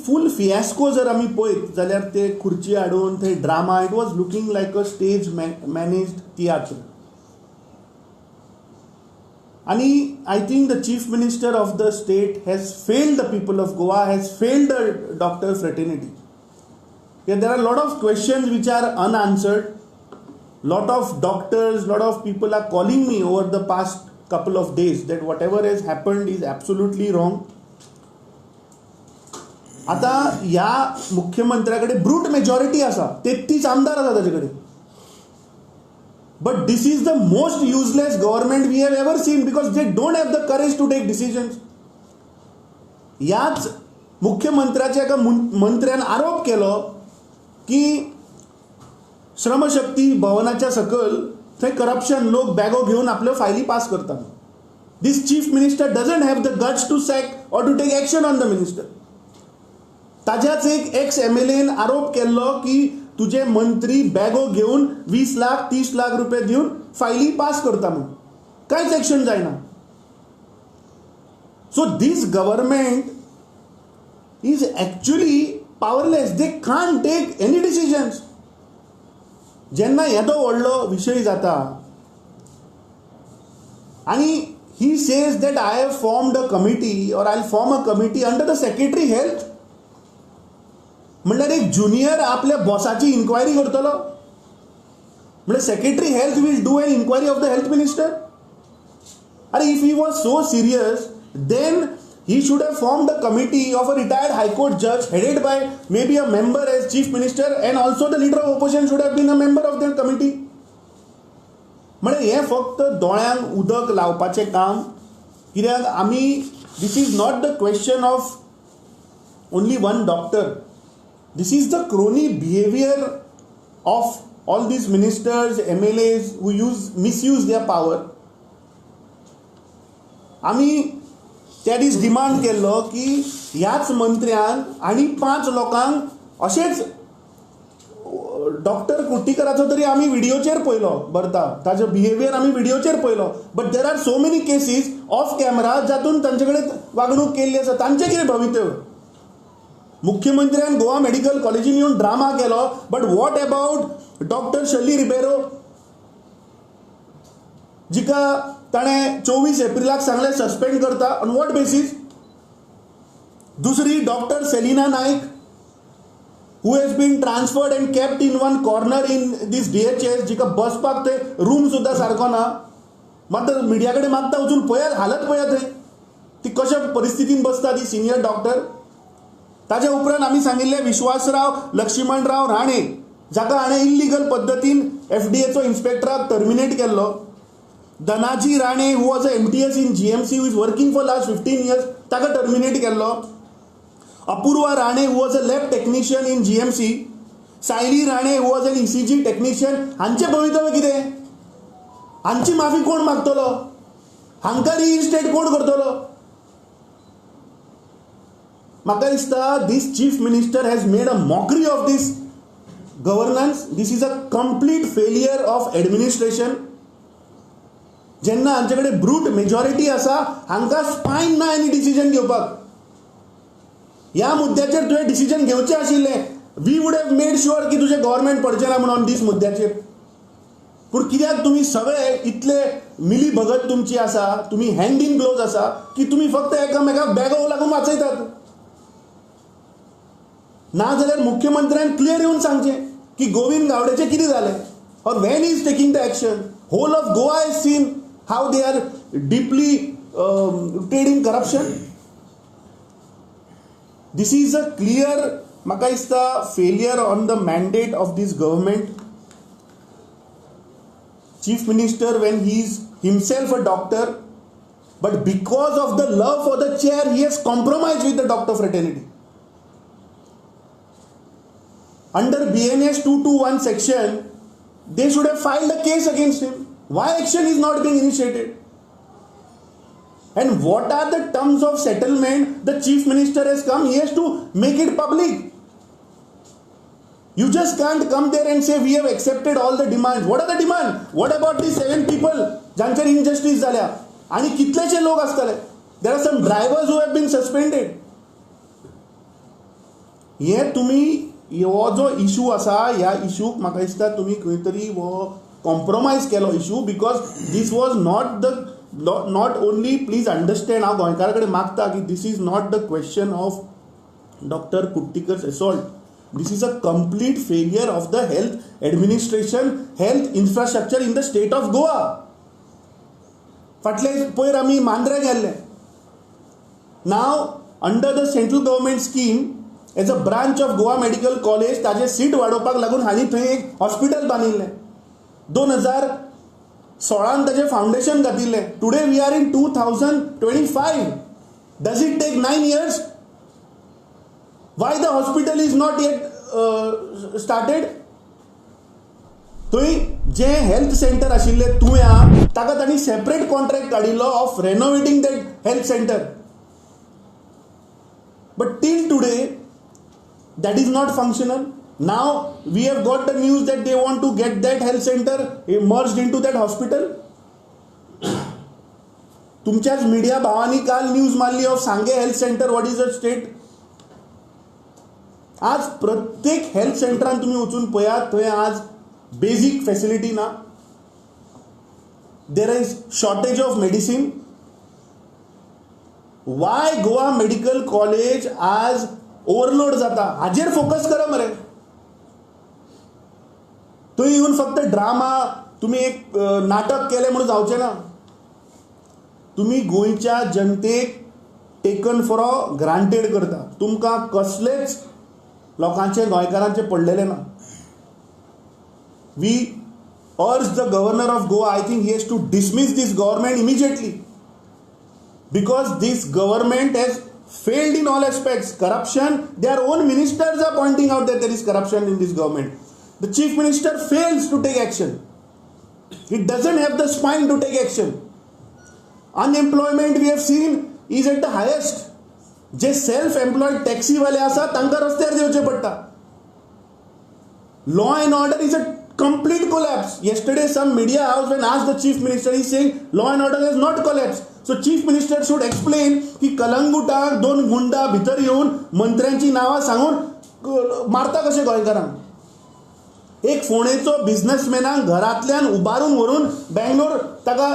फूल fiasco जर आमी पळयत जाल्यार ते खुर्ची हाडून थंय drama, it was looking like a stage managed tiatr. आनी I think the chief minister of the state has failed the people of Goa, has failed the doctor fraternity. There are lot of questions which are unanswered. Lot of doctors, lot of people are calling me over the past couple of days that whatever has happened is absolutely wrong. आता ह्या मुख्यमंत्र्याकडे brute majority आसा, 33 आमदार आसा ताचे कडेन. But this is the most useless government we have ever seen because they don't have the courage to take decisions. ह्याच मुख्यमंत्र्याच्या एका मंत्र्यान आरोप केलो की श्रमशक्ती भवनाच्या सकयल थंय करप्शन, लोक बॅगो घेवन आपल्यो फायली पास करतात. This chief minister doesn't have the guts to sack or to take action on the minister. ताज्याच एक एक्स एमएलएन आरोप केल्लो की तुजे मंत्री बॅगो घेवन 20 लाख 30 लाख रुपये दिवन फायली पास करता म्हूण, कांयच एक्शन जायना. So this government is actually powerless, they can't take any decisions. जेन्ना येदो व्हडलो विशय जाता आनी he says that I have formed a committee or I form a committee under the secretary health, म्हणल्यार एक ज्युनियर आपल्या बॉसाची इन्क्वायरी करतलो? म्हणल्यार secretary health will do an inquiry of the health minister? अरे, if he was so serious, then he should have formed a committee of a retired high court judge headed by maybe a member as chief minister, and also the leader of opposition should have been a member of that committee. म्हणजे हें फक्त दोळ्यांक उदक लावपाचें काम. कित्याक आमी, this is not the question of only one doctor, this is the crony behaviour of all these ministers, MLAs who use misuse their power. आमी त्या दीस डिमांड केल्लो की ह्याच मंत्र्यान आनी 5 लोकांक अशेंच, डॉक्टर कुट्टीकराचो तरी आमी व्हिडियोचेर पळयलो बरता, ताजो बिहेवियर आमी व्हिडियोचेर पळयलो, but there are so many cases off camera जातून तांचे कडेन वागणूक केल्ली आसा. तांचें कितें भवितव्य? मुख्यमंत्र्यान गोवा मेडिकल कॉलेजीन येवन ड्रामा केलो, but what about doctor Shirley Ribeiro, जिका ताणें 24 एप्रिलाक सांगलें सस्पेंड करता, ऑन what basis? दुसरी doctor Selina Naik, who has been transferred and kept in one corner in this DHS, जिका बसपाक थंय रूम सुद्दां सारको ना. मात मिडिया कडेन मागता, वचून पळयात, हालत पळयात थंय ती कशा परिस्थितीन बसता ती सिनियर डॉक्टर. ताच्या उपरांत आमी सांगिल्लें विश्वासराव लक्ष्मणराव राणे, जाका हाणें इल्लिगल पद्दतीन एफडीएचो इन्स्पेक्टराक टर्मिनेट केल्लो. Dhanaji Rane, who was a MTS in GMC, who is working for last 15 years, ताका टर्मिनेट केल्लो. Apoorva Rane, who was a lab technician in GMC, Sayali Rane, who was an ECG technician, हांचें भवितव्य कितें? हांची माफी कोण मागतलो? हांकां रिइन्स्टेट कोण करतलो? म्हाका दिसता this chief minister has made a mockery of this governance. This is a complete failure of administration. जेन्ना हांचे कडेन ब्रूट मेजॉरिटी आसा, हांकां स्पायन ना आनी डिसिजन घेवपाक. ह्या मुद्द्याचेर तुवें डिसिजन घेवचें आशिल्लें. We would have made sure की तुजें गव्हर्मेंट पडचें ना म्हणून दीस मुद्द्याचेर. पूण कित्याक तुमी सगळे इतले मिली भगत तुमची आसा, तुमी हँड इन ग्लोव्ज आसा की तुमी फक्त एकामेकाक बॅगो लागून वाचयतात? ना जाल्यार मुख्यमंत्र्यान क्लियर येवन सांगचें की गोविंद गावडेचें कितें जालें or when is taking the action. Whole of Goa has seen how they are deeply rooted in corruption. This is a clear, म्हाका दिसता, failure on the mandate of this government. Chief minister, when he is himself a doctor, but because of the love for the chair, he has compromised with the doctor fraternity. Under BNS 221 section, they should have filed a case against him. Why action is not being initiated? And what are the terms of settlement the chief minister has come? He has to make it public. You just can't come there and say we have accepted all the demands. What are the demands? What about these 7 people जांचेर injustice जाल्या आणि कितलेशे लोक आसतले? There are some drivers who have been suspended. हे तुमी हो जो issue आसा ह्या इशूक म्हाका दिसता तुमी खंय तरी हो कॉम्प्रोमायज केलो issue, because this was not the not only, please understand, हांव गोंयकारा कडेन मागता की this is not the question of Doctor Kuttikar's assault. This is a complete failure of the health administration, health infrastructure in the state of Goa. फाटले पयर आमी मांद्र्या गेल्ले. Now under the central government scheme as a branch of Goa Medical College ताजे seat वाडोवपाक लागून हांणी थंय एक हॉस्पिटल बांदिल्लें. 2016 ताजें फावंडेशन घातिल्लें. Today we are in 2025. Does it take 9 years? Why the hospital is not yet started? थंय जे हेल्थ सेंटर आशिल्लें तुव्या ताका तांणी सेपरेट कॉन्ट्रॅक्ट काडिल्लो of renovating that health centre, but till today that is not functional. Now we have got the news that they want to get that health center merged into that hospital. तुमच्याच media भावांनी काल news मारली of Sanguem health centre, what is the state. आज प्रत्येक health सेंटरान तुमी वचून पळयात, थंय आज बेजीक फॅसिलिटी ना. There is shortage of medicine. Why Goa Medical College आज ओवरलोड जाता हाजेर फोकस करा मरे. थंय येवन फक्त ड्रामा तुमी एक नाटक केलें म्हणून जावचें ना. तुमी गोंयच्या जनतेक टेकन फॉर ग्रांटेड करता. तुमकां कसलेच लोकांचे गोंयकारांचे पडलेलें ना. We urge the governor of Goa, I think he has to dismiss this government immediately, because this government has failed in all aspects. Corruption, their own ministers are pointing out that there is corruption in this government. The chief minister fails to take action. He doesn't have the spine to take action. Unemployment we have seen is at the highest. J self employed टॅक्सीवाले आसा तांकां रस्त्यार देंवचें पडटा. Law and order is a complete collapse. Yesterday some media house when asked the chief minister, he is saying law and order has not collapsed. So chief minister should explain की कलंगुटाक दोन गुंडा भितर येवन मंत्र्यांची नांवां सांगून मारता कशे गोंयकारांक. एक फोंडेचो बिझनसमॅनाक घरांतल्यान उबारून व्हरून बेंगलोर ताका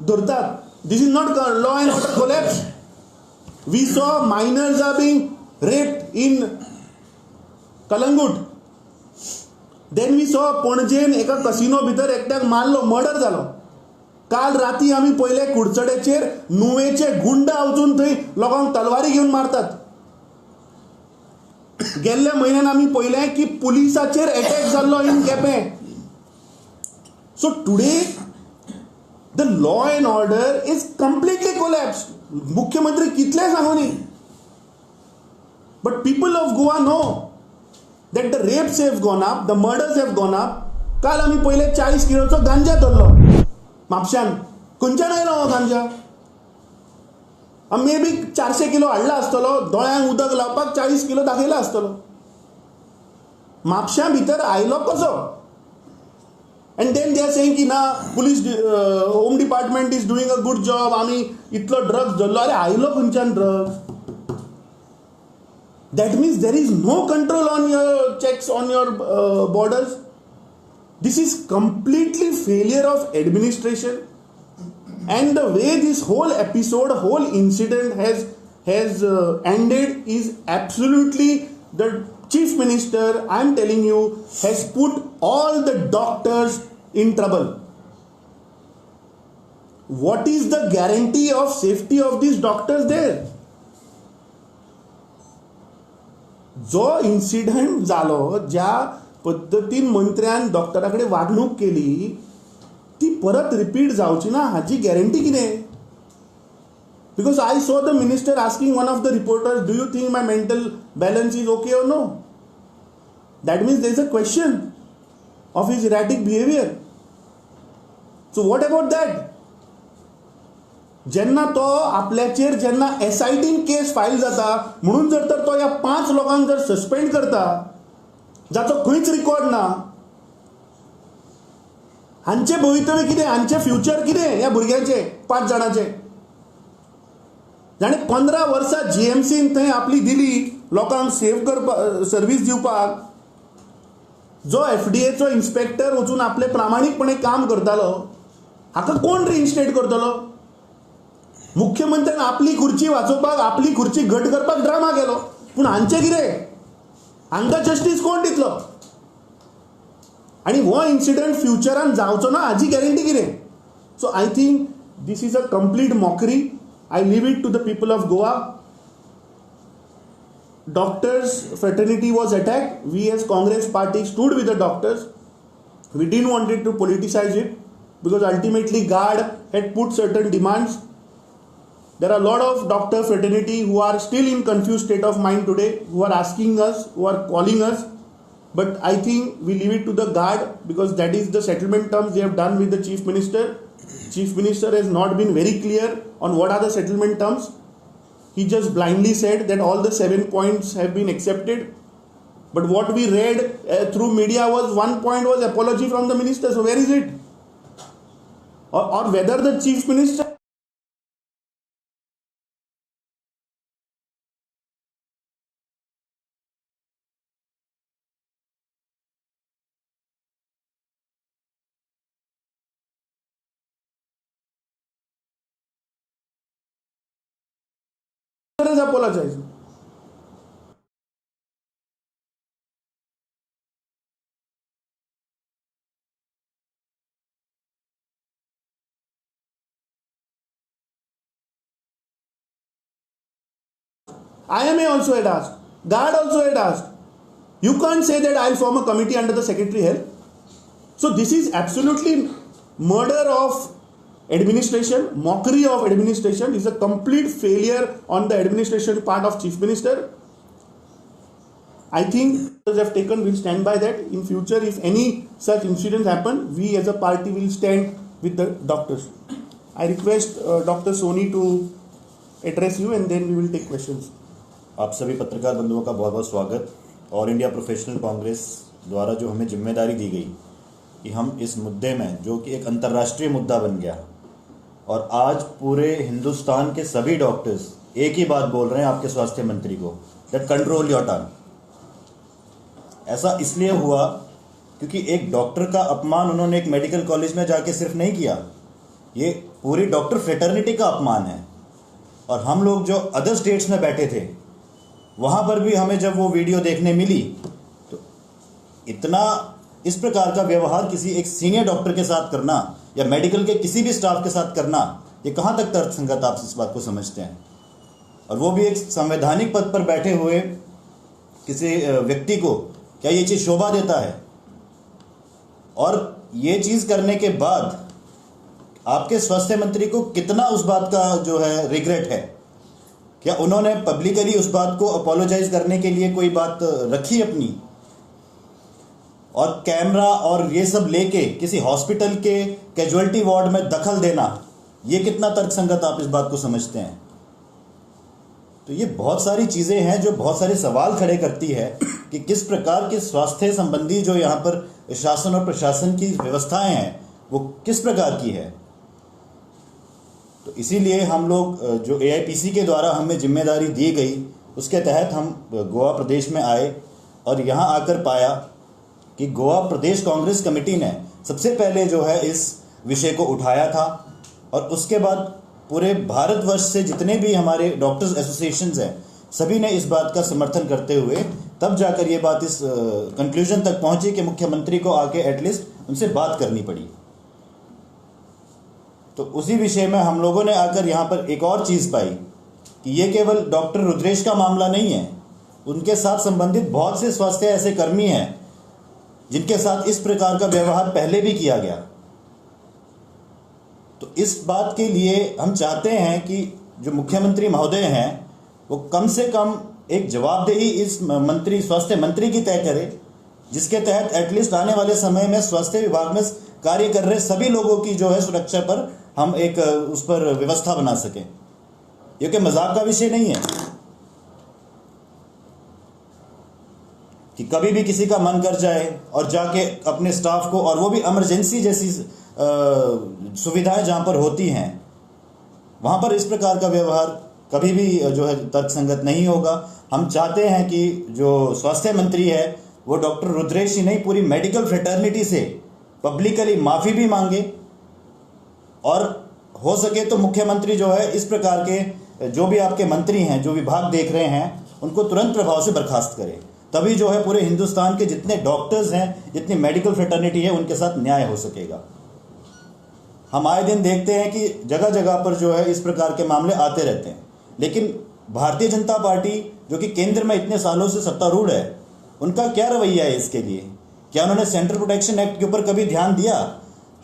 धरतात. This is not law and order collapse. We saw minors are being raped in Calangute. Then we saw पणजेन एका कसिनो भितर एकट्याक मारलो, मर्डर जालो. काल राती आमी पळयले कुडचड्याचेर नुवेचे गुंडा वचून थंय लोकांक तलवारी घेवन मारतात. गेल्ल्या म्हयन्यान आमी पळयलें की पुलिसाचेर एटॅक जाल्लो in Quepem. So today the law and order is completely collapse. मुख्यमंत्री कितले सांगूनी, but people of Goa know that the rapes have gone up, the murders have gone up. काल आमी पयले 40 किलोचो गांजा धरलो म्हापश्यान. खंयच्यान आयलो हो गांजा? मे बी 400 किलो हाडला आसतलो, दोळ्यांक उदक लावपाक 40 किलो दाखयला आसतलो. म्हापश्यां भितर आयलो कसो? And then they are saying की ना, police home department is doing a good job, आमी इतलो ड्रग्स धरलो. अरे आयलो खंयच्यान drugs? That means there is no control on your checks on your borders. This is completely failure of administration. And the way this whole episode, whole incident has ended is absolutely, the chief minister, I am telling you, has put all the doctors in trouble. What is the guarantee of safety of these doctors there? जो incident जालो, ज्या पद्दतीन मंत्र्यान डॉक्टरा कडेन वागणूक केली ती परत रिपीट जावची ना हाची गॅरंटी कितें? Because I saw the minister asking one of the reporters, do you think my mental balance is okay or no? That means there is a question of his erratic behaviour. So what about that? जेन्ना तो आपल्याचेर जेन्ना एसआयटीन केस file जाता म्हणून जर तर तो ह्या 5 लोकांक जर सस्पेंड करता जाचो खंयच रिकॉर्ड ना, हांचे भवितव्य कितें, हांचें फ्युचर कितें ह्या भुरग्यांचें 5 जाणांचें, जाणें 15 वर्सां जीएमसीन थंय आपली दिली. लोकांक सेव करपा सर्वीस दिवपाक जो एफडीएचो इन्स्पेक्टर वचून आपले प्रामाणीकपणे काम करतालो हाका कोण रिइन्स्टेट करतलो? मुख्यमंत्र्यान आपली खुर्ची वाचोवपाक, आपली खुर्ची घट करपाक ड्रामा केलो, पूण हांचें कितें? हांकां जस्टीस कोण दितलो? आनी हो इन्सिडंट फ्युचरान जावचो ना हाजी गॅरंटी कितें? So I think this is a complete mockery. I leave it to the people of Goa. Doctors fraternity was attacked. We as Congress party stood with the doctors. We didn't wanted to politicize it because ultimately GARD had put certain demands. There are a lot of doctor fraternity who are still in confused state of mind today, who are asking us, who are calling us. But I think we leave it to the GARD because that is the settlement terms they have done with the Chief Minister. Chief Minister has not been very clear on what are the settlement terms. He just blindly said that all the 7 points have been accepted. But what we read through media was 1 point was apology from the minister. So where is it? Or whether the Chief Minister has apologized. IMA also had asked, GARD also had asked. You can't say that I'll form a committee under the Secretary Health. So this is absolutely murder of administration, mockery of administration. Is a complete failure on the administration part of Chief Minister. I think have taken, will stand by that. In future, if any such incidents happen, we as a party will stand with the doctors. I request Dr. Soni to address you and then we will take questions. आप सभी पत्रकार बंधुओं का बहुत बहुत स्वागत। All India professional Congress द्वारा जो हमें जिम्मेदारी दी गई कि हम इस मुद्दे में, जो कि एक अंतर्राष्ट्रीय मुद्दा बन गया और आज पूरे हिंदुस्तान के सभी डॉक्टर्स एक ही बात बोल रहे हैं आपके स्वास्थ्य मंत्री को, that control your tongue. ऐसा इसलिए हुआ क्योंकि एक डॉक्टर का अपमान उन्होंने एक मेडिकल कॉलेज में जाके सिर्फ नहीं किया, ये पूरी डॉक्टर फ्रेटर्निटी का अपमान है। और हम लोग जो अदर स्टेट्स में बैठे थे वहाँ पर भी हमें जब वो वीडियो देखने मिली तो इतना इस प्रकार का व्यवहार किसी एक सीनियर डॉक्टर के साथ करना या मेडिकल के किसी भी स्टाफ के साथ करना, ये कहाँ तक तर्कसंगत आप इस बात को समझते हैं? और वो भी एक संवैधानिक पद पर बैठे हुए किसी व्यक्ति को क्या ये चीज़ शोभा देता है? और ये चीज़ करने के बाद आपके स्वास्थ्य मंत्री को कितना उस बात का जो है रिग्रेट है? क्या उन्होंने पब्लिकली उस बात को अपोलोजाइज करने के लिए कोई बात रखी अपनी? और कैमरा और ये सब लेके किसी हॉस्पिटल के कैजुअल्टी वार्ड में दखल देना, ये कितना तर्कसंगत आप इस बात को समझते हैं? तो ये बहुत सारी चीज़ें हैं जो बहुत सारे सवाल खड़े करती है कि किस प्रकार के स्वास्थ्य संबंधी जो यहाँ पर शासन और प्रशासन की व्यवस्थाएं हैं वो किस प्रकार की है। तो इसीलिए हम लोग जो AIPC के द्वारा हमें जिम्मेदारी दी गई उसके तहत हम गोवा प्रदेश में आए और यहाँ आकर पाया कि गोवा प्रदेश कांग्रेस कमेटी ने सबसे पहले जो है इस विषय को उठाया था और उसके बाद पूरे भारतवर्ष से जितने भी हमारे डॉक्टर्स एसोसिएशंस हैं सभी ने इस बात का समर्थन करते हुए तब जाकर ये बात इस कंक्लूजन तक पहुंची कि मुख्यमंत्री को आके एटलीस्ट उनसे बात करनी पड़ी। तो उसी विषय में हम लोगों ने आकर यहाँ पर एक और चीज़ पाई कि ये केवल डॉक्टर रुद्रेश का मामला नहीं है, उनके साथ संबंधित बहुत से स्वास्थ्य ऐसे कर्मी हैं जिनके साथ इस प्रकार का व्यवहार पहले भी किया गया। तो इस बात के लिए हम चाहते हैं कि जो मुख्यमंत्री महोदय हैं वो कम से कम एक जवाबदेही इस मंत्री, स्वास्थ्य मंत्री की तय करे, जिसके तहत एटलीस्ट आने वाले समय में स्वास्थ्य विभाग में कार्य कर रहे सभी लोगों की जो है सुरक्षा पर हम एक उस पर व्यवस्था बना सकें। ये कि मजाक का विषय नहीं है कि कभी भी किसी का मन कर जाए और जाके अपने स्टाफ को, और वो भी इमरजेंसी जैसी सुविधाएं जहां पर होती हैं वहां पर इस प्रकार का व्यवहार कभी भी जो है तर्कसंगत नहीं होगा। हम चाहते हैं कि जो स्वास्थ्य मंत्री है वो डॉक्टर रुद्रेश ही नहीं, पूरी मेडिकल फ्रेटर्निटी से पब्लिकली माफ़ी भी मांगे, और हो सके तो मुख्यमंत्री जो है इस प्रकार के जो भी आपके मंत्री हैं, जो विभाग देख रहे हैं, उनको तुरंत प्रभाव से बर्खास्त करें। तभी जो है पूरे हिंदुस्तान के जितने डॉक्टर्स हैं, जितनी मेडिकल फ्रेटर्निटी है, उनके साथ न्याय हो सकेगा। हम आए दिन देखते हैं कि जगह जगह पर जो है इस प्रकार के मामले आते रहते हैं, लेकिन भारतीय जनता पार्टी जो कि केंद्र में इतने सालों से सत्तारूढ़ है, उनका क्या रवैया है इसके लिए? क्या उन्होंने सेंट्रल प्रोटेक्शन एक्ट के ऊपर कभी ध्यान दिया?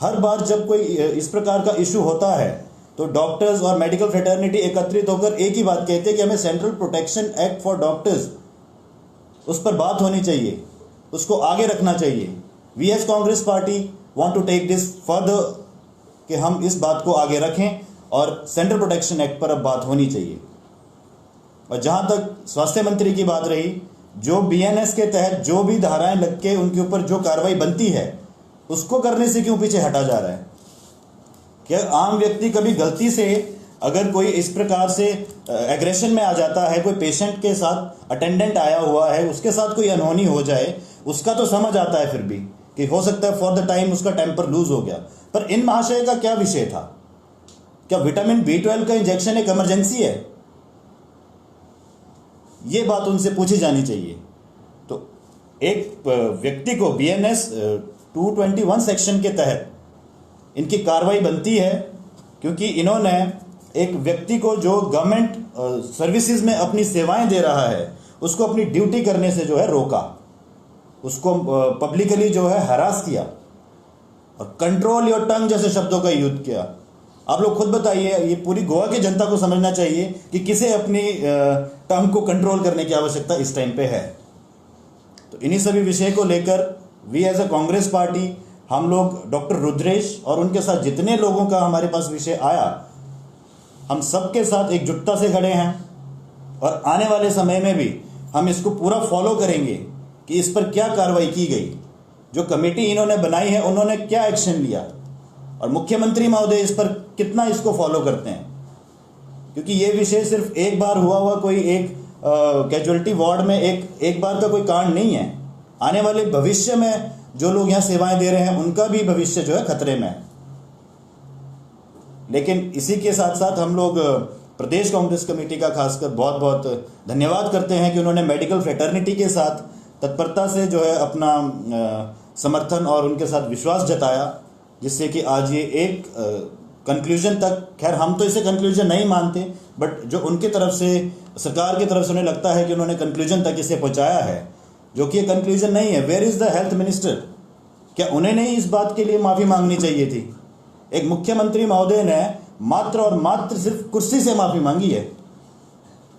हर बार जब कोई इस प्रकार का इशू होता है तो डॉक्टर्स और मेडिकल फ्रेटर्निटी एकत्रित होकर एक ही बात कहते हैं कि हमें central protection act for doctors, उस पर बात होनी चाहिए, उसको आगे रखना चाहिए। We as Congress party want to take this further कि हम इस बात को आगे रखें और सेंट्रल प्रोटेक्शन एक्ट पर अब बात होनी चाहिए। और जहाँ तक स्वास्थ्य मंत्री की बात रही, जो बीएनएस के तहत जो भी धाराएं लग के उनके ऊपर जो कार्रवाई बनती है, उसको करने से क्यों पीछे हटा जा रहा है? क्या आम व्यक्ति कभी गलती से अगर कोई इस प्रकार से एग्रेशन में आ जाता है, कोई पेशेंट के साथ अटेंडेंट आया हुआ है, उसके साथ कोई अनहोनी हो जाए, उसका तो समझ आता है फिर भी कि हो सकता है फॉर the time उसका टेम्पर लूज हो गया, पर इन महाशय का क्या विषय था? क्या विटामिन B12 का इंजेक्शन एक इमरजेंसी है? ये बात उनसे पूछी जानी चाहिए। तो एक व्यक्ति को BNS 221 section के तहत इनकी कार्रवाई बनती है, क्योंकि इन्होंने एक व्यक्ति को जो गवर्नमेंट सर्विसेज में अपनी सेवाएं दे रहा है, उसको अपनी ड्यूटी करने से जो है रोका, उसको पब्लिकली जो है हरास किया और कंट्रोल your tongue जैसे शब्दों का यूज किया। आप लोग खुद बताइए, ये पूरी गोवा की जनता को समझना चाहिए कि किसे अपनी टंग को कंट्रोल करने की आवश्यकता इस टाइम पे है। तो इन्हीं सभी विषय को लेकर we as a Congress party, हम लोग डॉक्टर रुद्रेश और उनके साथ जितने लोगों का हमारे पास विषय आया, हम सबके साथ एकजुटता से खड़े हैं और आने वाले समय में भी हम इसको पूरा फॉलो करेंगे कि इस पर क्या कार्रवाई की गई, जो कमेटी इन्होंने बनाई है उन्होंने क्या एक्शन लिया और मुख्यमंत्री महोदय इस पर कितना इसको फॉलो करते हैं। क्योंकि ये विषय सिर्फ एक बार हुआ हुआ कोई एक कैजुअलिटी वार्ड में एक बार का कोई कांड नहीं है। आने वाले भविष्य में जो लोग यहाँ सेवाएं दे रहे हैं उनका भी भविष्य जो है खतरे में है। लेकिन इसी के साथ साथ हम लोग प्रदेश कांग्रेस कमेटी का खासकर बहुत बहुत धन्यवाद करते हैं कि उन्होंने मेडिकल फ्रेटर्निटी के साथ तत्परता से जो है अपना समर्थन और उनके साथ विश्वास जताया, जिससे कि आज ये एक कंक्लूजन तक, खैर हम तो इसे कंक्लूजन नहीं मानते, बट जो उनकी तरफ से, सरकार की तरफ से उन्हें लगता है कि उन्होंने कंक्लूजन तक इसे पहुंचाया है, जो कि ये कंक्लूजन नहीं है। Where is the health minister? क्या उन्हें नहीं इस बात के लिए माफ़ी मांगनी चाहिए थी? एक मुख्यमंत्री महोदय ने मात्र और मात्र सिर्फ कुर्सी से माफ़ी मांगी है।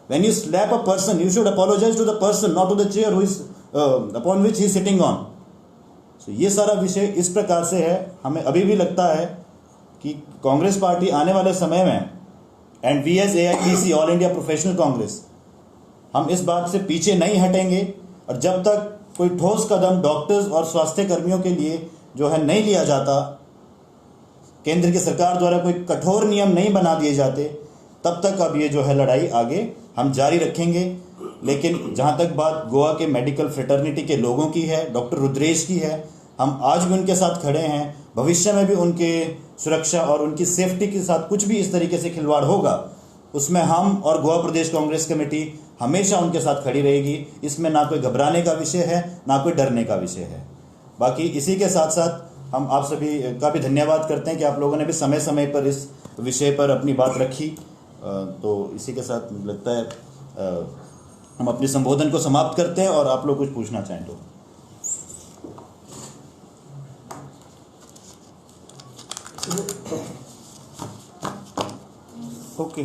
When you slap a person, you should apologize to the person, not to the chair who is upon which he is sitting on. So ये सारा विषय इस प्रकार से है। हमें अभी भी लगता है कि कांग्रेस पार्टी आने वाले समय में, and we as AIPC All India Professional Congress, हम इस बात से पीछे नहीं हटेंगे और जब तक कोई ठोस कदम डॉक्टर्स और स्वास्थ्य कर्मियों के लिए जो है नहीं लिया जाता, केंद्र की सरकार द्वारा कोई कठोर नियम नहीं बना दिए जाते, तब तक अब ये जो है लड़ाई आगे हम जारी रखेंगे। लेकिन जहाँ तक बात गोवा के मेडिकल फ्रेटर्निटी के लोगों की है, डॉक्टर रुद्रेश की है, हम आज भी उनके साथ खड़े हैं। भविष्य में भी उनके सुरक्षा और उनकी सेफ्टी के साथ कुछ भी इस तरीके से खिलवाड़ होगा, उसमें हम और गोवा प्रदेश कांग्रेस कमेटी हमेशा उनके साथ खड़ी रहेगी। इसमें ना कोई घबराने का विषय है, ना कोई डरने का विषय है। बाकी इसी के साथ साथ हम आप सभी का भी धन्यवाद करते हैं कि आप लोगों ने भी समय समय पर इस विषय पर अपनी बात रखी। तो इसी के साथ लगता है हम अपने संबोधन को समाप्त करते हैं और आप लोग कुछ पूछना चाहें तो। ओके।